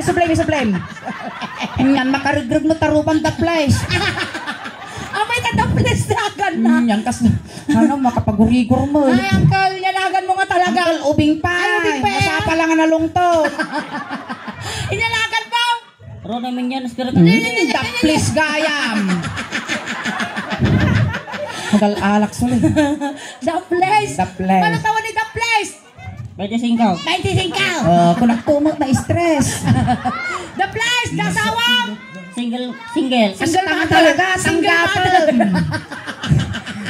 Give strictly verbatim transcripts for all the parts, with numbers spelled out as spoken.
Sublime, sublime. Yan, makaregreg mo tarupan the place. Apay ta the place dagan na. Yan, kas, ano, makapagurigor mo. Ay, uncle, yanagan mo nga talaga. Uncle, ubing pa. Ay, ubing pa, eh. Masapa lang nga nalungto. Inyanagan mo. Rona Minion, Espiritu. Mm, the place gayam. Magal-alak sulit. The place. The place. Ano tawag ni the place? Bainte singko. Bainte singko. Oh, kung nagtumot na stress. The place, the asawa. Single, single. Single mother. Talaga, single mother.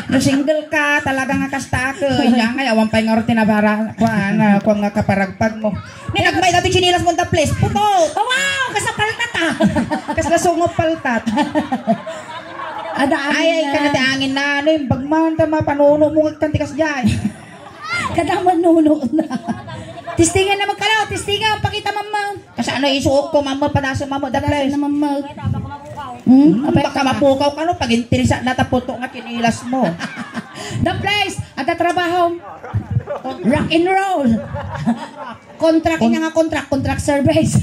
No single ka, talaga nga kasta ka. Iya nga, awan pay nga ro tinabara, kuan, ah, kuan nga kaparagpag mo. Ni nagmay dati chinilas mo, the place, puto. Oh, wow, kasapaltat, ah. Kasla sungop paltat. Ada angin. Ay, ay, na. Kanati angin na, ano, yung bagman, tama, panuno mo, kanti kas jay. Kada manuno na. Testingan na magkalaw, testingan, pakita, mama. Kasano isuok ko, mama, panaso, mama, the place. Na, mama. Hmm? Hmm, baka mapukaw ka, no? Pag-interesa na taputo nga kinilas mo. The place, at the trabaho. Rock and roll. Contract, Kon- inya nga contract, contract service.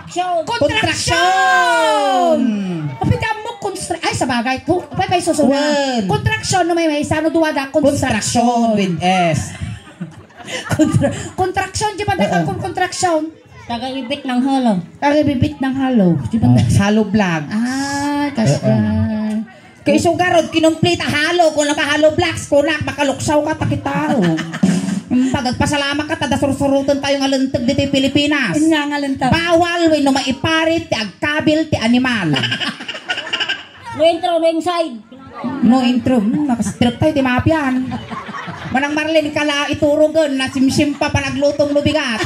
Construction. Construction! Apay, di mo constru-, ay, sa bagay, to, apay, may susunod. Wen. Construction, no, may, may, sano duwa da, construction. Construction with S. Contra-, contraction, di ba, Oo. Nakakon contraction? Taga-ibit ng halo. Taga-ibit ng halo. Di ba? Ah, halo vlog. Ah, kasyan. Kay sugarod, kinumplita halo, kung naka-halo blocks, kunak, makaluksaw ka, takita, oh. Yung pagagpasalamat ka, tada sursurutan tayo nga lenteg dito Pilipinas. Yun nga nga lenteg. Bawal, wenno maiparit, ti agkabil, ti animal. No intro, no inside. No intro, hmm, nakastrip tayo, ti mapian. Manang Marlene, kala iturugan, na simsim pa panaglutom no bigat.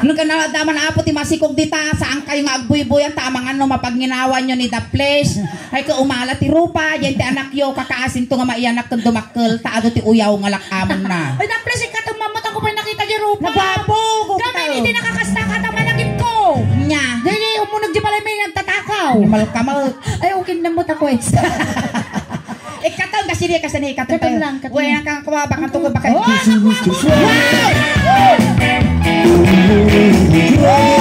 Nung kanala daman apo ti masikog dita, saan kayo nga agbuybuyan, ta amangan no mapagnginawaan yo ni the place. Ay ka umala ti rupa, diyan ti anak yo, kakaasin to nga maiyanak ken dumakkel, ta adu ti uyaw nga lakamon na. Ay, the place, ikatumamot ako pa'y nakita di rupa. Nagwapo, Kami, hindi nakakasta ka, tama na gid ko. Nya. Dili, umunag di balay may nagtatakaw. Malkamal. Ay, okay na mo, takwes. Ikataw, kasi di, kasi ni ikataw. Ikataw lang, ikataw. Uy, ang kang kuha, baka tuko, baka. Oh, ang kuha mo. Wow!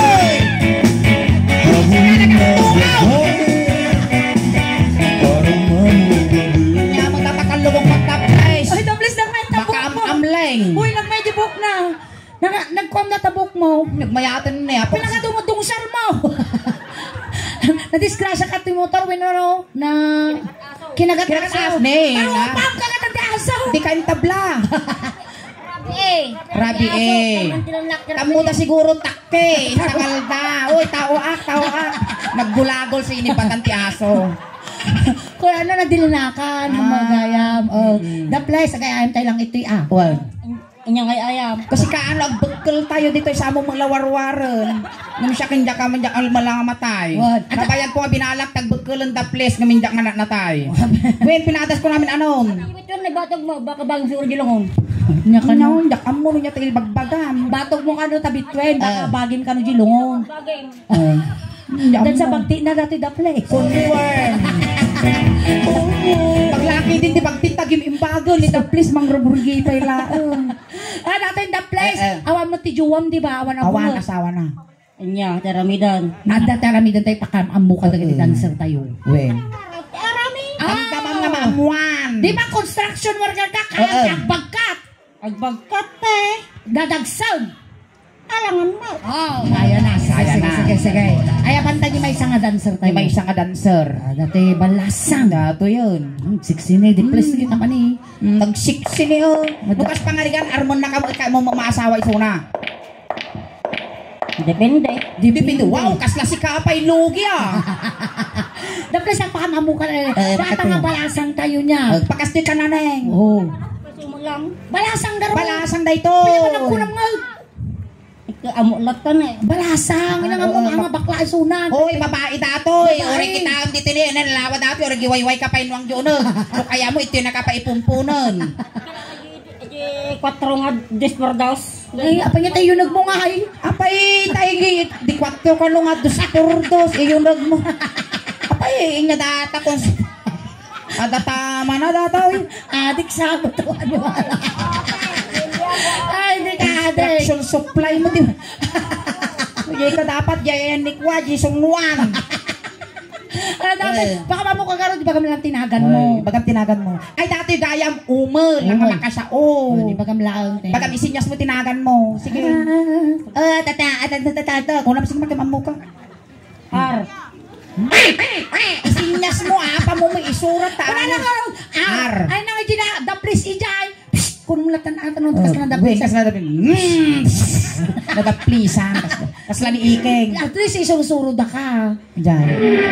Nya, magtatakal lubong magtapres. Ay, taples na kayo, Baka tapos mo. Am-amleng. Uy, nagmay di buhok na. Nag-, nagkuam na tabok mo. Nagmayatan na, eh, apo. Pinakadungdungsar mo. Nadisgrasya ka ti motor, wenno, no? Na kinagat-aso. Kinagat-aso, ne, Pero na. Apam ka nga ti aso. Di ka intabla. Rabi, eh. Rabi, eh. Kamu da siguro takke. Takal da. Uy, tao ak, tao ak. Naggulagol sa inibatan ti aso. Kung ano, nadilinakan, ng mga Ah. gayam. Oh, Mm. The place, gayam tayo lang ito'y, ah. Well. Inya ngay ayam. Kasi kaano agbekkel tayo ditoy sa among lawarwaren. Ngem siya, ken diak man, diak alma lang matay. What? Nabayag ko nga binalak, tagbekkelon the place, ngem diak nga natay. Wen, pinadas ko namin anon. Ito yung nagbatog mo, baka bang siguro di lungon. Nya ka na. Nya, diak ammo, nya tayo bagbagan. Batog mo kano tabitwen, baka Ah. bagim kano di lungon. Bagim. Ah. Dan sa bagti na dati the place. Kunwer. Paglaki din ti bagti, tagim imbagon, ni the place, mangruburgi pa ilaon. Ah, dati in the place. Eh, eh. Awan mo ti juwam, di ba? Awan, awan, asawa na. Anya, taramidan. Adda taramidan tayo, pakam-ammo ka dagiti Mm. dancer tayo. Wen. Arami. Damdamam nga maamuan. Di ba construction worker ka? Kaya Oo. Agbagkat. Agbagkat, te. Dadagsag. Alangan mo. Oh, ayan na. Sige, Ayan sige, na. Sige, sige. Ay, apanta di may isa nga dancer tayo. Di may isa nga dancer. Ah, dati balasang. Dato yun. Hmm, sexy ni. Di plus Hmm. kita man eh. Mm, nagsiksi niyo. Mada- Bukas pangarigan, armon na ka, ka mo maasawa isuna. Depende. Depende. Wow, kasla si Kapay lugi, ah. Daples ang pakamamu ka na. Eh, Bata bakit nga mo? Balasang tayo niya. Eh, pakas di ka na, Neng. Oh. Balasang garo. Balasang da ito. Pwede ba nagkunam nga? Ikaw, amo lang ka na eh. Balasang, Ah, ina nga mo, oo, mga bak- bakla ay sunan. Hoy, babae datoy. Babae. Uri kita ang titili, nalawa datoy, uri giwayway ka pa inuang di uneg. So, kaya mo, ito yung nakapaipumpunan. Di kwatro nga, dos por dos. Ay, apa niya tayo yun nagmungay? Apay, tayo gi-, di kwatro ka nung nga, dos por dos, iyunag mo. Apay, inya data kung s-, ada tama na data, oy. Adik sa agot, ano? Ay, di ka, adik. Instruction supply mo, di ba? Di ka dapat, di ayan ni Kwa, di sungwan. Ano dati? Eh. Baka mamu ka garo, di ba kami lang tinagan mo? Ay, bagam tinagan mo. Ay, dati gayam, umel, lang Umel. Makasao. Oh, di ba kami lang, te? Bagam isinyas mo, tinagan mo. Sige. Ah. Ah, tata, ah, tata, tata, tata. Kuna, sige, magkamamo ka. Ar. Isinyas mo, apa mo may isurat, ta? Wala na, ano? Ar. Ar. Ay, nang ijina, the place ijay. Psst! Kun mo latan atan, no, Oh, kas na weng, daplis. Kas na daplis. Mm. Nadaplisan. Kas, kas na ni Ikeng. At least, isursuro da ka. Diyan.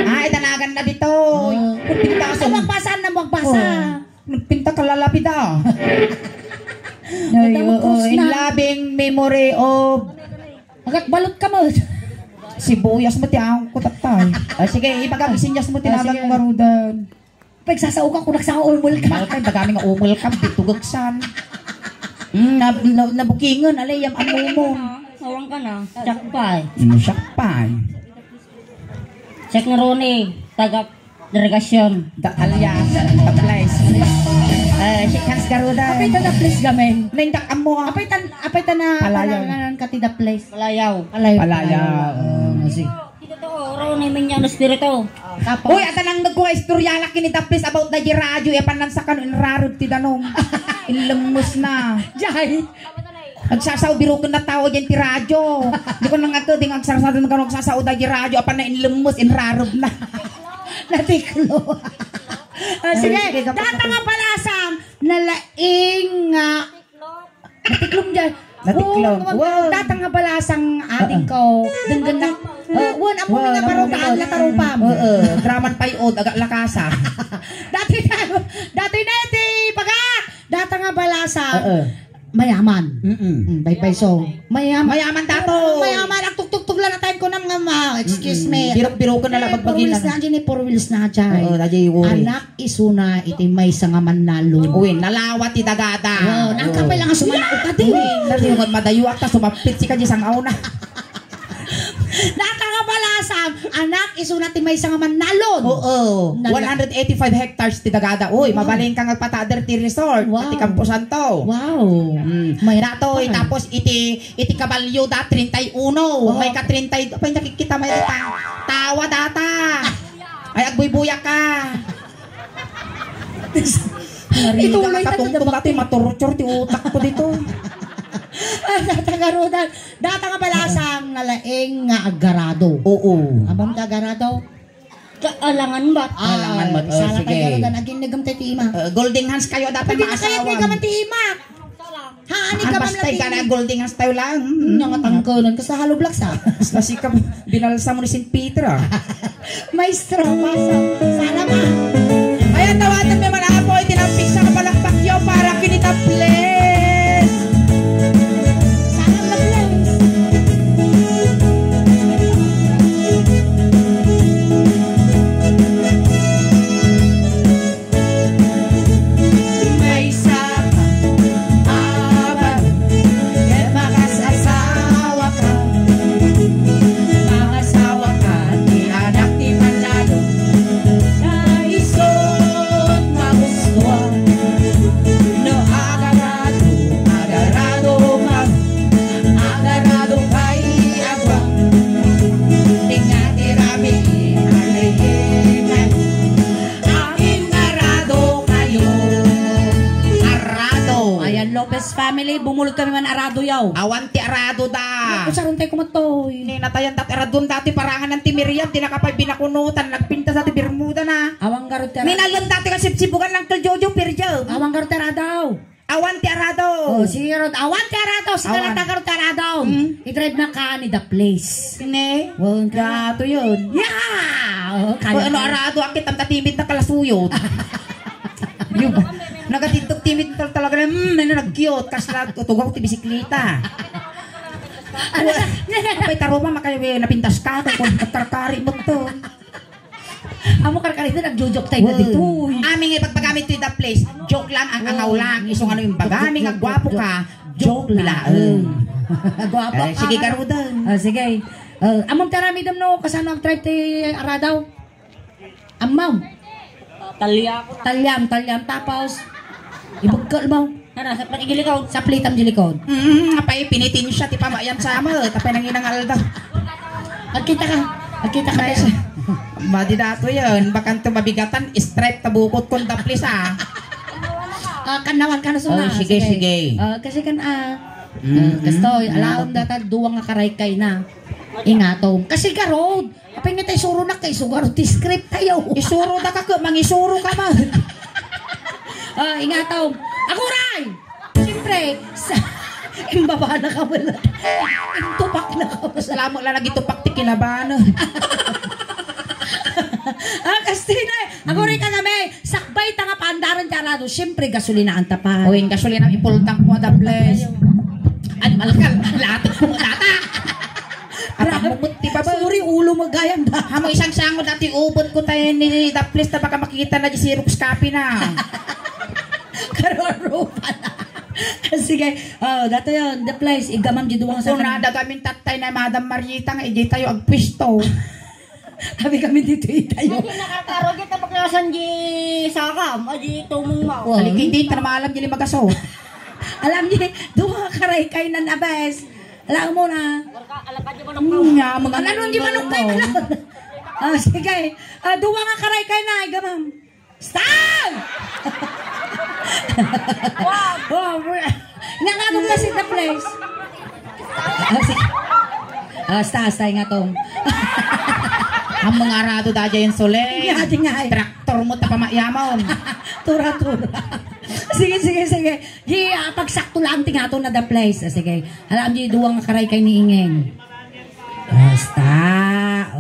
Ah, itanagan na dito. Oh. Pintasan. Ay, magpasa na, magpasa. Oh. Pinta ka lalapida. Ay, Madam oo, Cruz in na. Loving memory of Agat balot ka mo. Sibuyas mo ti ang kutak tayo. Ah, sige, ibagam isinyas mo ti Ah, nagan sige. Mo garudan. Pagsasao ka, kunak sa umul ka. Mahal ka, bagami nga umul ka, bitugagsan. Mm, nab-, na-, nabukingen, alay, yam, amo mo. Awang ka na. Sakpay. Mm, sakpay. Check nga Ronnie, taga delegasyon. Da, alias, da place. Eh, si Hans Garuda. Apay ta da place gamin. Naindak amo, ah. Apay tan, apay ta na Palayaw. Pananganan ka ti da place. Palayaw. Palayaw. Palayaw. Palayaw. Ah, sige. Dito to, Ronnie Minyano Espiritu. Tapos? Uy, ata nang nagkuha istorya na kini da place about da di radyo, ya panan sa kano inrarod ti danum. Inlemmos na. Jay. Nagsasao, biruken na tao diyan ti radyo. Di ko nang agka, di nga agsarsado nga nagsasao da di radyo. Apan na inlemmos, inrarod na. Natiklo. Ah, sige, Ay, sige, kapag data nga balasang, nalaing nga. Natiklom dyan. Natiklom. Oo, Wow. Data nga balasang ading Ah, ah. Ko. Denggen na. Ah, wan, amo Wan, nga amo parang nga taan na tarupam. Oo, draman payod, aga lakasa. Dati tayo, dati na iti baga. Data nga balasang. Oo. Mayaman. Mm-mm. Mm, bye-bye, so. Mayaman. Mayaman dato. Mayaman. Ang tugtugtuglan na tayo ko nam nga ma-, excuse Mm-mm. me. Birok-birok ka na lang Four wheels pagbagilan. Na dyan, eh, four wheels na dyan. Oo, na dyan, worry. Anak isuna iti maysa nga mannalon. Uy, nalawa ti dagada. Wow, nakapay lang ang sumanaw ka, di. Uy, nariungan madayo at sumapit si kanya sang auna. Data nga balasang, anak isuna ti maysa nga mannalon. Oo. Nala- One hundred eighty-five hectares ti dagada. Uy, Wow. Mabalin ka nga patader ti resort. Wow. Pati Camposanto. Wow. Mm. May Datoy, pa. Tapos iti, iti kabalyo da, treinta y uno. Oh. May ka treinta, apay nakikita may data. Tawa data. Ay, agbuybuyak ka. Ito Nariga may nga katungtong tatagabak dati, eh. Maturutyor ti utak ko dito. Ah, data nga rudan. Data nga balasang nalaing nga agarado. Oo. Amam ti agarado? Ka-, alangan bat? Ah, alangan bat. Oh, sala sige. Kayo, rudan, aginnegem tayo ti ima. Eh, golden hands kayo, dapat Pwede na kayo, maasawan. Pwede ka man ti ima. Ha, ani ka man Basta lagi. Ka na golden hands tayo lang. Hmm, nangatangkalan ka sa hollow blocks, ha? Basta si ka, binalsa mo ni Saint Peter, ah. Maestro, pasok. Sana ma. Ayan, tawatan mi man, apo, iti nampiksa nga palakpakyo para kinita, please. Sana ma, please. Maysa ka, aban, ket makasasawa ka. Mangasawa ka, ti anak ti manlalo. Kaisut nga gustuan, no agarado, agarado ka, agarado kay agwa. Tinga ti rabii, alayay kay Akin arado kayo. Arado. Ayan, Lopez family, bumulod kami man arado yaw. Awan ti arado da. Usaron tayo kumatoy. Ni natayan dati aradon dati parangan ti Miriam, di nakapay binakunutan, nagpintas dati Bermuda na. Awang garot ti arado. Minalem dati ka sipsibugan ng Uncle Jojo, Pirjo. Awang garot ti arado. Awan ti arado. Oh, sige, Rod. Awan ti arado. Sa Awan. Kalatagan ti arado. Hmm? I-drive na ka ni the place. Ne? Wan ka. Gato yun. Yeah! Oh, Kaya ano arado, akit ang tatimid na kalasuyot. Yun. Nagatidtok timid tal-, talaga na, hmm, ano, nag-cute. Kas na, tutugok ti bisikleta. Apay taroma, makaya, napintas ka, kung karkari mo to. Amo karkarita, nagjo-joke tayo na Wow. ditoy. Aming ipagpagamit to the place. Joke lang, ang Wow. angaw lang. Iso nga no yung bagami, nga Joke, gwapo joke, ka, joke joke lang. lang. Gwapo Eh, sige, ka. Garudan. Ah, sige. Ah, amam taramidam no, kasano ang tribe ti Aradaw? Amam. Talya ko. Talyam, talyam. Tapos, ibagkal mo. Ano, sa pagigil ikaw? Sa plitam di likod. Mm, apay, pinitin siya, ti pamayan sa ama, tapay nanginang alda. Agkita ka. Agkita ka, Nay. Badi dato yan. Bakanto mabigatan, stripe ta bukot kon daplis, ah. Ah, kanawan ka na suna. Oh, sige, sige. Ah, kasi kan, ah, Mm, ah, kastoy, mm, alaom mm. Data, duwa nga karaykayna. Ingatom. Kasi garod. Apay nga tayo isuro na kay sugar ti script tayo. Isuro da ka, mangisuro ka man. Ah, ingatom. Aguray! Siyempre, sa, imbaba na ka wala. Intupak na ka wala. Salamat lang, nagitupak ti kinabanan. Ah, kastina, eh. Aguray ka kami. Sakbay ta nga paandaran ti arado. Siyempre, gasolina ang tapat. O, yung gasolina, ipultang ko, the bless. Animal ka, lahat ko, lata. Grabe. Apamumut ti baba. Sorry, ulo mo gayam da. Amo isang sango dati ubot ko tayo ni Daplis ta baka makita na di Xerox copy na. Karoro pala. Sige. Oh, dato yun. Daplis, igamam di duwang sa Una, kanan. Dagamin tattay na Madam Marita nga ijay tayo agpwisto. Abi kami dito itayo. Adi nakakaro kita paglasan di sakam, adi tumong mo. Wow. Alikidi, ta na maalam di limagaso. Alam di, duwa nga karaykay nan abes. Alam mo na. Warka, alakad di manok Hmm, nga, mga Ano, di manok mo. Kayo na? Ah, sige. Ah, duwa nga karaykay na, igamam. Stop! Wow! Wow, bro. Nga nga nung kasi the place. Ah, sige. Ah, hasta, hasta, nga tong. Ang mga arado da dyan, Sole. Nga, di nga, eh. Traktor mo, tapamayaman. Tura, tura. Sige, sige, sige. Di, ah, pagsakto lang, tingato na the place. Ah, sige. Alam di, duwang karaykay ni Ingeng. Basta.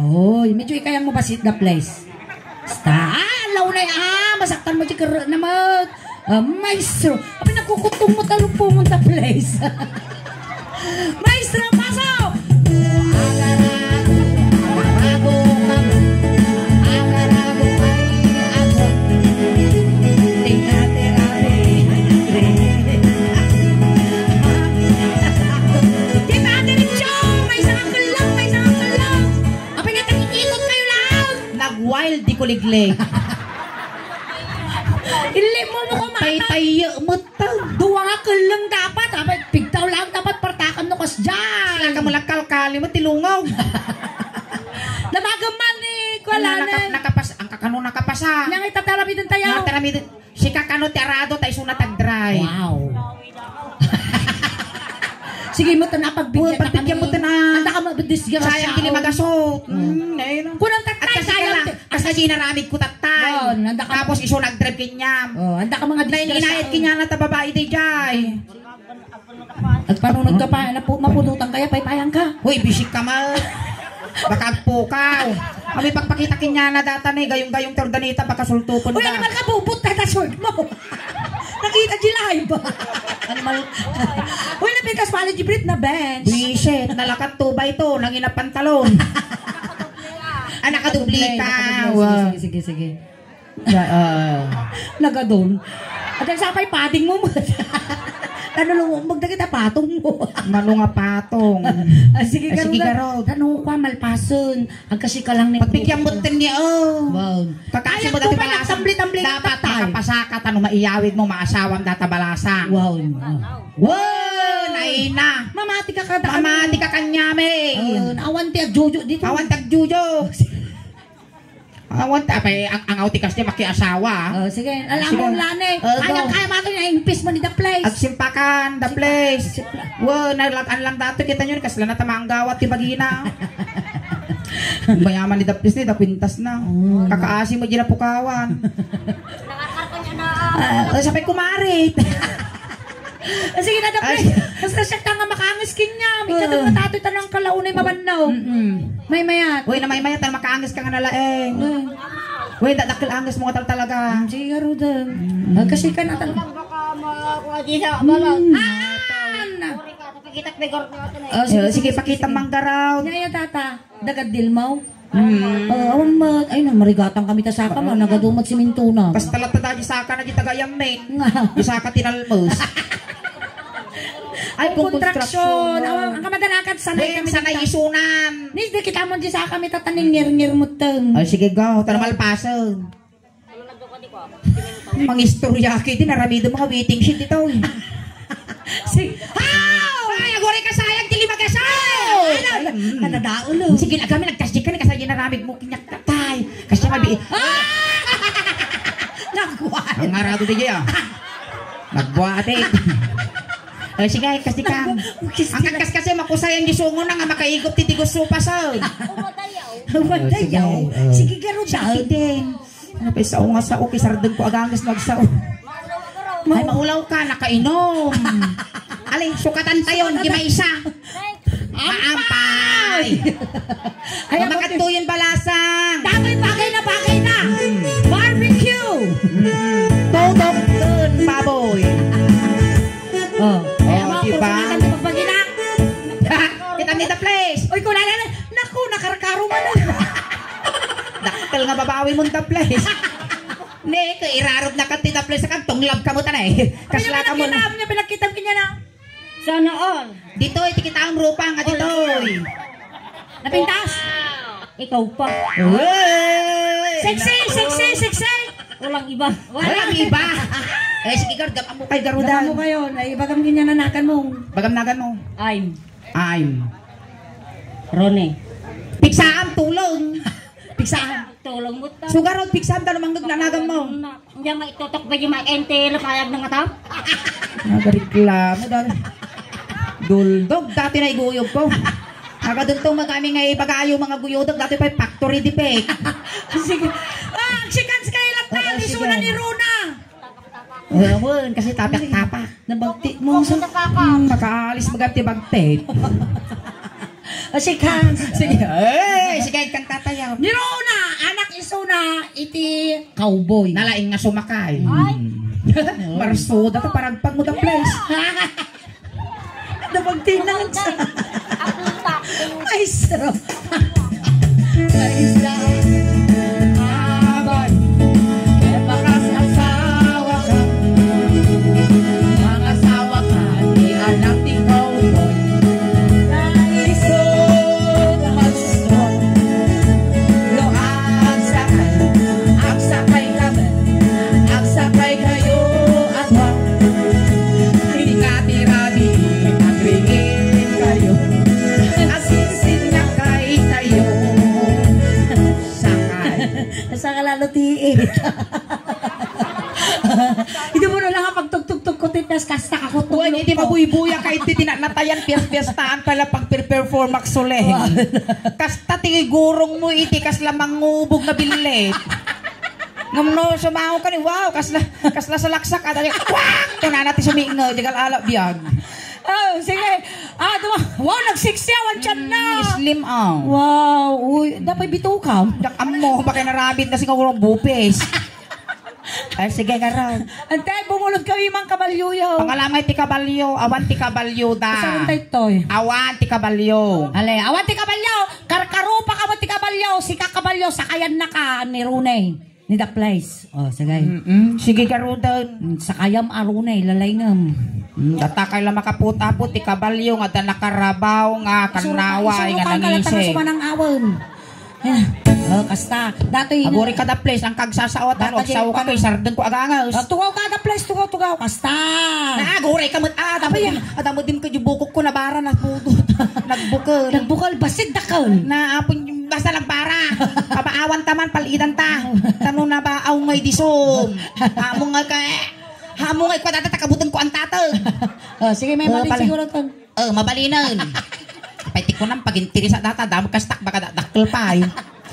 Oy, medyo ikayang mo basit the place. Basta. Ah, launay. Ah, masaktan mo, di karo naman. Ah, maestro. Abi, nagkukutong mo, talong po mo the place. Maestro, pasok! Agarago, agarago, agarago, ay, agarago. Tingate, ate. Kita, diretso! May isang ang kulang, may isang ang kulang! Apay nga, nag-iikot kayo lang! Nag-wild di kuliglig. Ilim mo mo kumata. Tay-tayo mo to. Duwa nga kulang dapat. Apay, pigtaw lang dapat partakan no kas dyan. Sila ka mo lang kalkali mo, tilungaw. Namagan man ni Kuala Naka-, na. Nakapas-, ang kakano nakapasa. Nang itataramidin tayo. Nataramidin. Sika kano ti arado ta isuna tagdrive. Wow. Sige mo, tana, pagbigyan Uy, na pagbigyan kami. Mo, tana. Anda ka mabidisgrasya. Sayang, dili magasot. Mm. Mm, ayun. Kunang tattay, At kasi sayang kailang, ti- at kasi inaramid ko, tattay. Oh, nanda ka Tapos iso nagdrive kanyam. Oh, anda ka mga Dahil disgrasya. Inayat kanya na ta babae, day, jay. Agpanunod ka pa, napu-, mapunutan kaya, paypayan ka. Hoy, bisik ka mal. Baka agpukaw. Kami pagpakita kinyana data na, gayong-gayong tordanita, baka sultupon Uy, ka. Animal ka, bubot na ta short mo. Nakita di live. Animal. Uy, napintas pala di Brit na bench. Buisit, nalakat two by two, nangina pantalon. Ah, nakadubli ka. Nakadubli, nakadubli. Wow. Sige, sige, sige, sige. Ya, ah. Nagadon. At ang sapay, padding mo mo. Tanulong mo, magdagit ang patong mo. Mano nga patong? Ah, sige, Ah, sige, garod. Garod. Tanong ko, malpason. Agkasi ka lang ni Pagbigyan mo Kuya. Ten niya, oh. Wow. Kakasi Ayaw mo ko dati pa, balasang. Nagtambli-tambli Dapat tatal. Makapasaka, tano maiyawid mo, maasawam data balasang. Wow. Wow, naina. Mamati ka kada Mamati ka kanyame. Oh, awan ti agjujo dito. Awan ti agjujo. Awan ta, apay, ang, ang autikas niya makiasawa. Oh, sige. Alam mo, Sige. Lani. Oh, Kaya, go. Kaya ba ito niya, impis mo ni the place. Agsimpakan, the place. Simpla- Wow, nalakan lang dati, kita nyo, kasla na tamang gawat, ti bagina. Mayaman ni the place ni, the quintas na. Mm. Kakaasi mo, di na pukawan. Ah, oh, sapay kumari. Ah, sige na, the Ay. Place. Basta siya ka nga makaangis kinya. May Ah. Kadang matatoy tanang kalaunay mabannaw. Mm-mm. May mayat. Uy, na may mayat, ang makaangis ka nga nalaeng. Mm. Uy, dadakkel angis mo nga tal-, talaga. Mm, sige, Ruda. Mm. Ah, kasi ka na tal- Baka makuha di sa balag. Mm. Ah, na. Sorry ka, sa pagitak may gordo natin eh. Oh, sige, Eh, sige, sige, pakita sige. Manggaraw. Yaya, tata. Dagadilmaw. Mm. Ah, awan mat. Ay, na, marigatan kami ta saka, ma. Nagadumat si Mintuna. Basta lang ta dagi saka na di tagayam, men. Nga. Di saka tinalmos. Ay, Ang kung kontraksyon. Kontraksyon. Awan, ang kamadanakan, sanay Wen, kami sanay dita. Isunan. Ni, di kita mo di saka kami tataning ngir-ngir mo teng. Ay, sige, go. Tara, malpasen. Mangistorya ka, di naramido mga waiting sheet ito, eh. Si, How? Ay, agore ka sayang, di limagasaw! Ay, ay, mm. Nadaolo. Sige, agami, nagkasdi ka, nagkasdi na ramid mo, kinyak ka, tay. Kasi mabi-, Ah! Nagkuha. Ang arado di kaya. Nagbuati. Eh, sige, kasdi ka. Nagbu-, Ang kaskas kasi, makusay ang gisungo na nga makaigop ti tigos supas, oh. Umadayaw. Umadayaw. Oh, sige, oh. Sige, garo Sige, daw. Din. Ano pa, sao nga sao, kisardeng ko aganges no agsao. Ay, maulaw ka, nakainom. Alin, sukatan tayo, di ba isa? Ampay! Ay, ako Makatuyon balasang! Datoy bagay na bagay na! Barbecue! Tutok dun, baboy! Oh, Oh, kaya mga di ba? Kursunatan, di ba, pagina? Kita ni the place! Uy, kunana na, naku, nakarkaro man. Dakkel nga babawi mo, the place. Ne, kay irarod na ka ti the place, kan tunglab ka mo tanay. Kasla ka mo. Pinagkita, niya pinagkita kanya na. Sana all. Ditoy, ti kitaon rupa nga ditoy. Napintas? Ikaw pa. Uy! Sexy, sexy, sexy! Walang iba. Walang iba. Eh, sige, Gard, gapang mo kay Garudan. Gapang mo kayo. Ay, ibagam din yan, anakan mo. Bagam nagan mo. I'm. I'm. Ronnie. Pigsaan, tulong. Pigsaan. Tulong mo ta. Sugarot, pigsaan, talo manggag na nagan mo. Hindi nga itutok ba yung mga ente, lapayag ng mata? Nagareklamo, dali. Duldog, dati na iguyog ko. Nagaduntong magami nga ibagayo, mga guyodog, dati pa yung factory defect. Sige. Ah, si Kans kayo lang Oo, tayo, sige. Isuna ni Rona. Awan, kasi tapak-tapak. Nabagti mo. Sa, hmm, makaalis magati bagti. O, si Kans. Sige. Eh, sige, kanta tayo. Ni Rona, anak isuna, iti cowboy. Nalaing nga sumakay. Ay. Hmm. Marsuda to, paragpag mo the place. Napagtinang sa maestro. Maestra. Abay, e, makasasawa ka. Mangasawa ka, ti anak ti cowboy. Naiso na maestro. No, agsakay, agsakay kami, agsakay kayo, ato. Tingati rabi, agringin kayo. Asinsin na kay kayo. Sakay. Saka lalo tiit. Ito mo na lang ang pagtugtugtug ko, titas, kasta ako Wen, iti tugtog ko. Mabuybuya ka, iti tinanatayan, piyas-piyastaan pala pag-perform ak suleng. Wow. Kasta ti gurong mo, iti kasla mangubog na billet. Ngem no, sumango ka ni, wow, kasla, kasla salaksak, at, kwak! Kunana ti sumingaw, jagal ala biag. Oh, sige. Ah, duma-, wow, nagsiksiaw ang tiyan na. Mm, slim, ah. Wow, uy, dapat bitukam. Dak ammo, baka narabit na siguro ang bupis. Ay, sige, karon. Ante, bumulod kami mang kabalyo, yo. Pangalamay ti kabalyo, awan ti kabalyo da. Saan tayo, Toy? Awan ti kabalyo. Ale, awan ti kabalyo. Karkarupa ka mo ti kabalyo, sika kabalyo, sakayan na ka, ni Rune. Ni the place. Oh, sige. Mm-mm. Sige, garuden. Mm, sakayam arunay, lalaingem. Mm, datakay la makaputa-put ti kabalyo nga adda nakarabaw nga Isuro-, karnaway nga isuro-, nangisig. Ka na sumanang awen. Eh, oh, kasta. Datoy Aguri ka the place, ang kagsasao, Datoy tano, sao ka, pang- kay sardeng ko agangas. Oh, tugaw ka the place, tugaw, tugaw, kasta. Naaguray ka met, ah, Abay, damo din, ah, damo din ko, yung bukok ko, nabara, napudot. Nagbukol. Nagbukol, basit dakol. Na, apon, Basta nagbara. Pabaawan ta man, palitan ta. Tano na ba, aw ngay disom. Amo nga ka, amo ngay kwa data, takabutang ko ang tatag. Oh, sige, may Oh, mali pala. Siguro ton. Oh, mabalinen. Pay ti kunam, pag-interesa data, damo kastak, baka da-, dakkel pa, eh.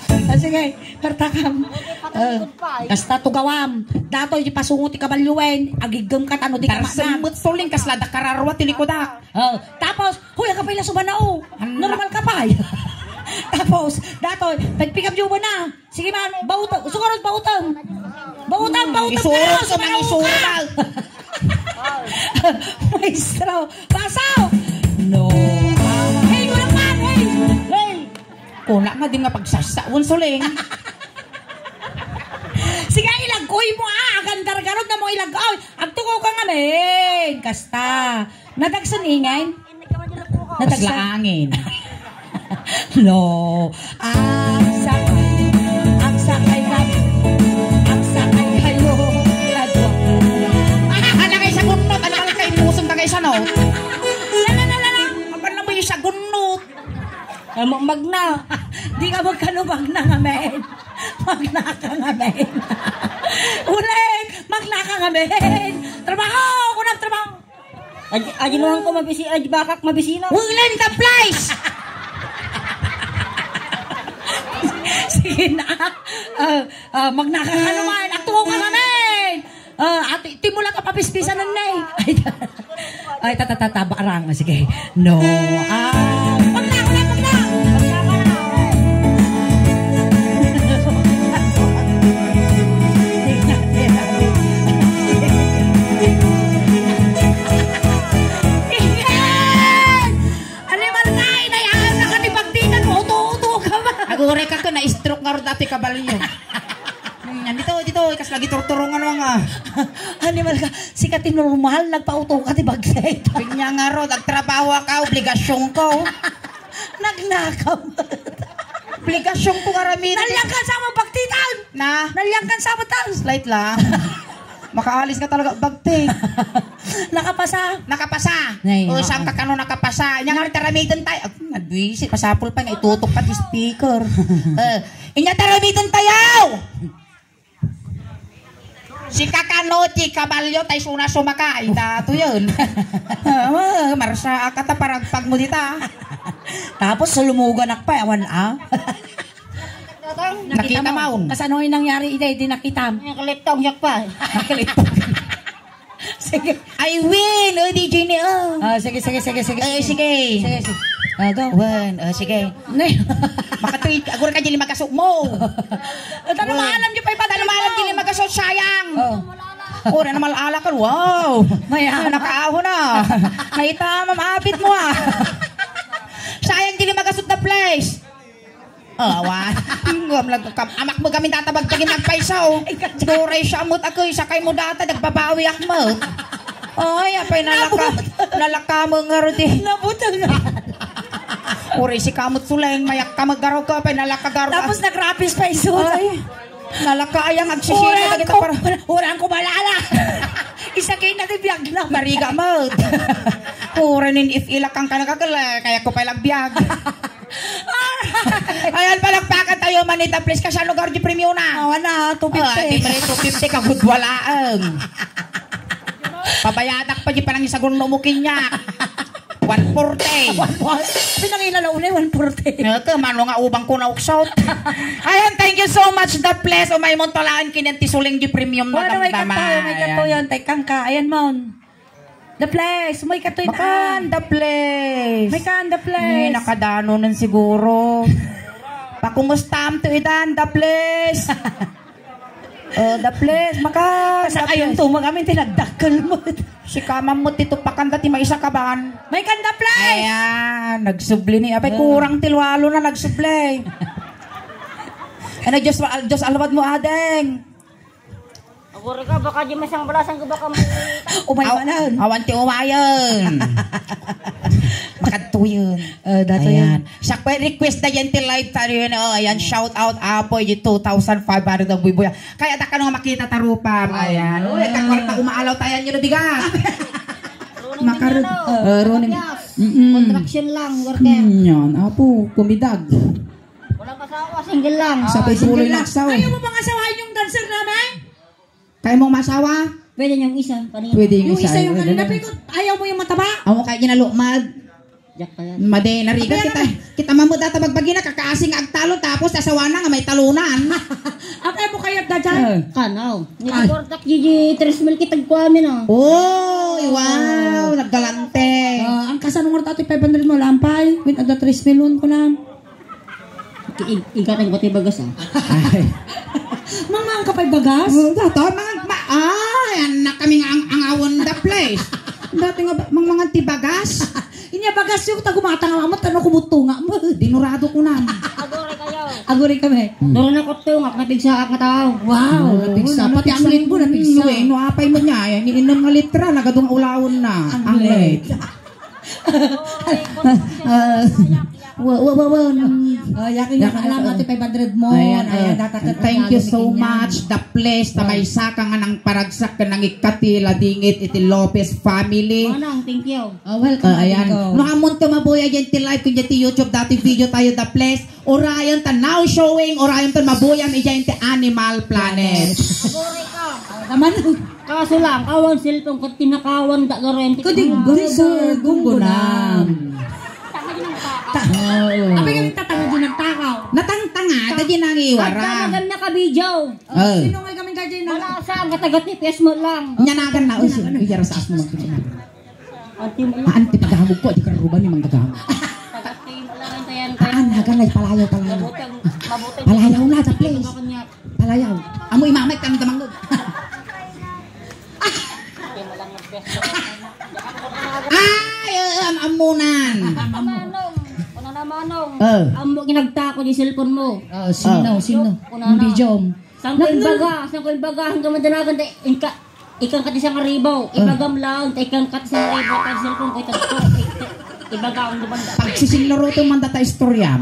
Oh, sige, kartakam. Oh, basta tugawam. Dato, di pasungo ti kabalyuen. Agiggem ka, tano di ka Darsen makna. Met suling, kasla da kararwa, ti likodak. Oh, tapos, Hoy, ang kapay na subana, oh. Ang Normal ka pa, eh. Tapos, datoy, tagpikam di uban na. Sige man, bautem. Sugarod, bautem. Bautem, bautem. Isuro, Pero, sumang sumango isuro. Ka. Maestro, basaw. No. Hey, wala pa, hey. Hey. Kuna nga, di nga pagsasaon, suling. Sige, ilagkoy mo, ah. Agandar garod na mo ilagkoy. Agtukaw ka nga, men. Kasta. Nadagsen ingay? Nadagsen. Kasla angin. Lo, agsakay, agsakay kami, agsakay kayo. Ala kay sa gunot, ala kay puson ta kay sa no? Lala, lala, lala. Apan na mo yung sa gunot. Ah, ma-, magna. Di ka magkano magna nga men. Magna ka nga men. Ulit, magna ka nga men. Trabaho, kunam trabaho. Aji, aji nuan ko mabisi, aji bakak mabisina. Ulit ka, please! Sige na. Ah, ah, magna ka nga naman. Agtuo ka nga men. Ah, ati, timula ka papispisan na, eh. Ay, ay, ta, ta, ta, ta, barang. Sige. No. Ah, pagla, pagla, pagla. Ingay! Animal ka, inayaan na ka ni Bagtitan, uto-uto ka ba? Aguray ka ka, na-stroke nga ro dati kabalyo. Hmm, dito, dito, ikas lagi turturungan mo nga. Animal ka, sika ti normal, nagpauto ka ti bagset. Pinya nga ro, nagtrabaho ka, obligasyon ko. Nagnakaw. Obligasyon ko nga rami. Nalyang ka sa mga bagtitan. Na? Nalyang ka sa mga tan. Slight lang. Makaalis ka talaga, bagti. Nakapasa. Nakapasa. Nay, O, oo. Saan ka kano nakapasa? Inya nga, taramiden tayo. Ag, nagwisi, pasapul pa, naitutok pa ti speaker. Eh, inya taramiden tayo! Si kakano ti kabalyo, tay suna sumaka, ita to yun. Ah, marsa, akata paragpag mo dita. Tapos, salumugan ak pa, awan, ah. Nakita mo? Kasano yung nangyari, ide, di nakita? Nakalittong, yak pa. Nakalittong. Sige. I win! O, di, Jenny, oh. Ah, sige, sige, sige, sige. Eh, sige. Sige, sige. Ah, go. One, oh, sige. Ne. Makatuy, agor ka, Jenny, magasok mo. Tano maalam niyo pa iba. Tano maalam, Jenny, magasok, sayang. Oh. Ora na malala ka, wow. Maya. Ah, nakaaho na. Kahit, ah, mamapit mo, ah. Sayang, Jenny, magasok na place. Oh, awan. Ngem nagkam-, amak mo gamin databag dagin nagpayso. Duray siya amot ako, sakay mo data, nagbabawi ak mo. Ay, apay, nalaka, Nabut- nalaka mo nga rodi. Nabutang nga. Uri si kamot suleng, mayak ka maggarog ka, apay, nalaka garog. Tapos nagrapis pa iso. Ay, nalaka ayang agsisina Uran dagita ko, para uran ko malala. Isa kayo na di biyag na. Mariga mo. Uri nin if ilakang ka nagagala, kaya ko pa ilang biyag. Alright. Ayan, palakpakan tayo, Manita, please. Kasano lugar di premio na? Awan na, two fifty. Ah, di pala two fifty ka gudwalaang. Pabayadak pa di panang isagun no mukinyak. One forty. Pinangilala unay, one forty. Ito, mano nga ubang ko na uksot. Ayan, thank you so much, the place. Umay mo talaan kinin ti suling di premium na Wala, may damdama. Kanto, may kanto Ayan. Yan. Tekang ka. Ayan, Mon. The place, may katoy Makan, the place. May kan, the place. Ay, nakadano nun siguro. Pakumustam to idan, the place. Oh, the place, makan, Sa the ayon place. Tumag amin, tinagdakkel mo. Si kamam mo, titupakan dati maisa kaban. May kan, the place. Ayan, nagsubli ni, abay, Oh. Kurang ti lualo na nagsubli. Ano, Diyos, Diyos, alawad mo, adeng. Agora ka, baka di masang balasan ko, baka may Umay Aw-, manan. Awan ti umayan. Makadtuyon. Eh, dato Ayan. Yan. Sakbay request na yan ti live tayo yun. Oh, ayan, shout out, Apoy, di two thousand five hundred ang buy-buy. Kaya da ka nung makita tarupa. Ayan. Uy, kakwarta umaalaw tayo yun, bigas. Makarud-, Ano? Eh, Ronin. Yes. Mm-mm. Contraction lang, worker. Hmm, yan. Apo, kumidag. Walang asawa, single lang. Sa Ah, pagpuli single lang. Nagsaw. Ayaw mo bang asawahin yung dancer namin? Kaya mong masawa? Pwede yung isa, kanina. Pwede yung Yung isa, isa yung yung kanina, ano. Pero ayaw mo yung mataba? Amo kaya ginalukmad. Jack pa yan. Made, narigat Kaya kita. Naman. Kita mamut ata magbagi na, kakaasing agtalon, tapos asawa na nga may talunan. Apay mo kaya da dyan? Eh. Kanaw. Ay. Nireportak, Gigi, tres mil kitag kuamin, ah. Oy, wow, naggalante. Ah, ang kasanungan tayo, five hundred mo, lampay. Win, ada tres mil ko na. I-, igatang ko ti bagas, ah. Ay. Mangmangan ka pa'y bagas? Oh, dato, mangan, ma-, ay, anak kami nga ang, angawon the place. Dati nga, ba-, mangmangan ti bagas. Inya bagas yung tagumata nga, amat, ano, kumuto nga, mo. Dinurado ko na. Aguri kayo. Aguri kami. Hmm. Duro na kutto nga, napigsa ak nga tao. Wow, Oo, napigsa. Pati napigsa. Ang linggo, napigsa. Hmm, no, apay mo niya, yan, inom nga litra, nagadong ulawon na. Ang Ang late. Late. Ah, wa, wa, wa, wa. Oh, yakin, yakin, alam mo, ti five hundred mo. Ayan, ayan, ah, dataket. Thank you so much. The place, ta maysa ka nga nangparagsak ken nangikkat ti ladingit iti Lopez family. Manong, thank you. Oh, welcome, ah, ayan. Ikaw. No, ammon to mabuya diay ti live, kun diay ti YouTube, dati video tayo, the place. Urayon ta now showing, urayon ta mabuyan idiay ti Animal Planet. Aguri ka. Naman. Kaso lang, awan cellphone ket tinakawan da garenti. Kadi, kadi, sir, gunggunam. Tanga din ang takaw. Ta- Oo. Apay kami tatanga din ang takaw. Natangtanga, ta di nangiwara. Agka maganda ka video. Oh. Sino nga kami dyan na? Wala sa ang katagat ni P S mo lang. Nyanagan na, oh, si, iyara sa asmo magkita. Anti mo lang. Anti paghamog ko, di ka ruba ni manggagam. Tagat ni mo lang ang tayan. Ah, nagan na, palayaw, palayaw. Mabuting, mabuting. Palayaw na, the place. Palayaw. Amo imamay kang damangog. Ay, eh, am-, amunan. Manong, una na, Manong. Oh. Amo ginagtako di cellphone mo. Oh, sino, oh, sino? Una na. Hindi, Jom. Saan ko imbaga? Saan ko imbaga? Hanggang madanagan tayo. Inka, ikang kati sa ngaribaw. Oh. Ibagam lang. Ikang kati sa ngaribaw. Kati cellphone ko. Ikang ko. Ibagam, dumanda. Pagsisinluruto man data istorya.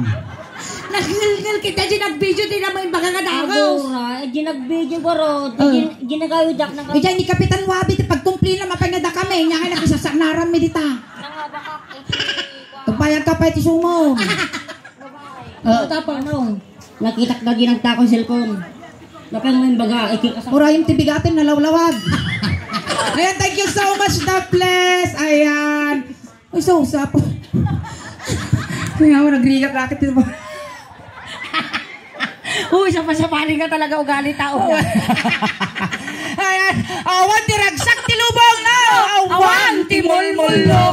Nagngilngil kita, di nag-video, di na mo imbaga nga dagos. Agora, eh, di nag-video, garo. Oh. Di, di nagayo, Jack, nang- Ija ni Kapitan Wabi, ti pagkumplina, mapangada kami. Nya nga nakisasanaran mi dita. Nangabakak, eh, si Kuya. Pagbayad ka pa, iti sumo. Oh. Tapos, ano? Nakitak na ginagta akong cellphone. Napang mo yung baga, eh, kikasa- Urayon ti bigatin, nalawlawag. Ayan, thank you so much, Daples. Ayan. Uy, so, usapo. Kaya nga, nagrigak raket dito. Uy, sapa-sapali nga talaga ugali tao. Ayan. Awan ti ragsak ti lubong, no? Awan ti mulmullo.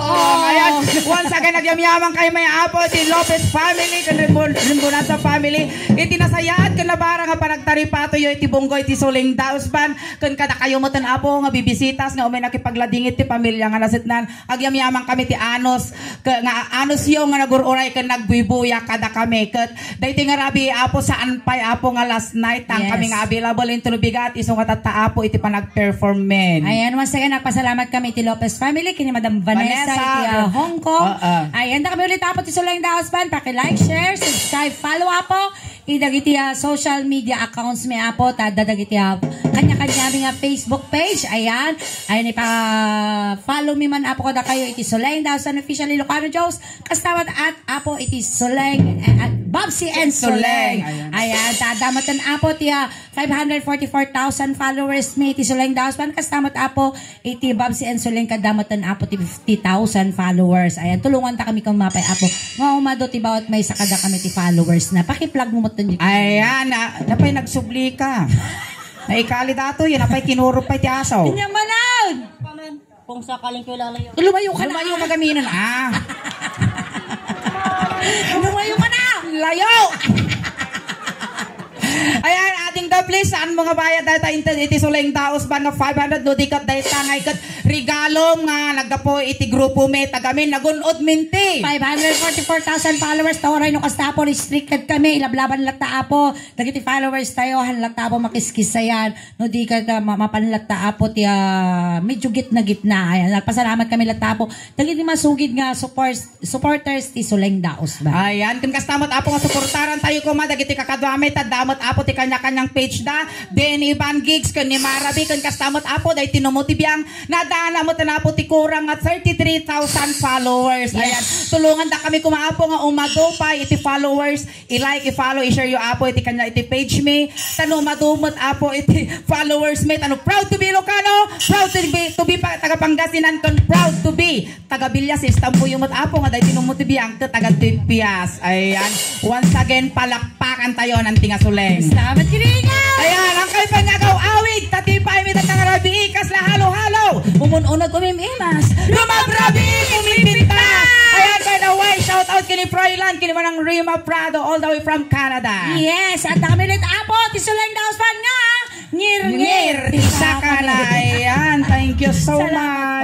Ayan. Once again, nagyamyaman kayo may apo, ti Lopez family, ken Rimbon-, Rimbonasa family. Iti nasayaat ken nabarang nga panagtaripatoyo iti bunggo iti Suling Daos Band, ken kadakayo metten, apo, nga bibisitas nga umay nakipagladingit ti pamilya nga nasetnan. Agyamyaman kami ti anus, ke-, nga anusyo nga nagur-uray ken nagbuybuya kadakami. Ket daytoy nga rabii, Apo, saan pay, Apo, nga last night, ta kami nga available into bigat, isu nga tatta, Apo, iti panag-perform men. Ayan, once again, nagpasalamat kami iti Lopez family, kini Madam Vanessa, Vanessa, iti, ah, Hong Kong. Oo. Ayan, da kami ulit, Apo, ti Suling Daos Band. Paki-like, share, subscribe, follow, Apo. Iti dagiti, ah, social media accounts mi, Apo, ta adda dagiti, ah, kanya-kanya mi nga Facebook page. Ayan. Ayan, ipa-follow mi man, Apo, kadakayo iti Suling Daos Band Official Ilocano Jokes. Kasta met, Apo, iti Suling, eh, at Babsi and Suling. Suling. Ayan. Ayan, ta adda metten, Apo, ti, ah, five hundred forty-four thousand followers mi iti Suling Daos Band. Kasta met, Apo, iti Babsi and Suling, kadda metten, Apo, ti fifty thousand followers. Ayan, tulonganta kami ken mapay, Apo, nga umadu ti bawat maysa kadakami ti followers na. Paki-plug mo metten di. Ayan, na, napay nagsubli ka. Naikali dato, yan napay kinurop pay ti asaw. Inya manan! Kung sakaling kayo lalayo. Lumayo ka na. Lumayo ka gaminan, ah. Lumayo ka na. Layo! Ayan, ading Daples, saan mo nga bayad dayta inted iti Suling Daos Band nga five hundred, no di ket dayta nga iket regalom nga naggapu iti grupo mi, tagamin, nagun-od minti. Five hundred forty-four thousand followers, ta uray no kasta, Apo, restricted kami, ilablaban latta, Apo, dagiti followers tayo, han latta, Apo, makiskisayan, no di ket, ah, ma-, mapan latta, Apo, ti, ah, medyo gitna-gitna. Ayan, nagpasalamat kami latta, Apo, dagiti masugid nga support supporters ti Suling Daos Band. Ayan, ken kasta met, Apo, nga suportaran tayo koma dagiti kakaduami, ta adda met, Apo, ti kanya-kanyang page da, D N A Van Gigs, ken ni Marabi, ken kasta met, Apo, daytoy no mo ti biang, nadana met, Apo, ti kurang nga thirty-three thousand followers. Yes. Ayan, tulonganda kami koma, Apo, nga umadu pay iti followers, i-like, i-follow, i-share yo, Apo, iti kanya, iti page mi, ta no umadu met, Apo, iti followers mi, ta no proud to be Ilocano, proud to be, to be pa-, taga Pangasinan, ken proud to be taga Villasies, tampo yo met, Apo, nga daytoy no mo ti biang ket taga Tipias. Ayan. Once again, palakpakan tayo, nanti nga Suling. Salamat, Kiringa! Ayan, ang kayo panyagaw awit, tatipay mi tatang rabii, kasla halo-halo. Umun-unag umim-imas. Lumabrabi, umimpintas. Ayan, by the way, shout out kini Froilan, kini Manang Rima Prado, all the way from Canada. Yes, at kami ulit, Apo, ti Suling Daos Band nga, ngir-ngir, ti sakana. Ayan, thank you so much. Salamat.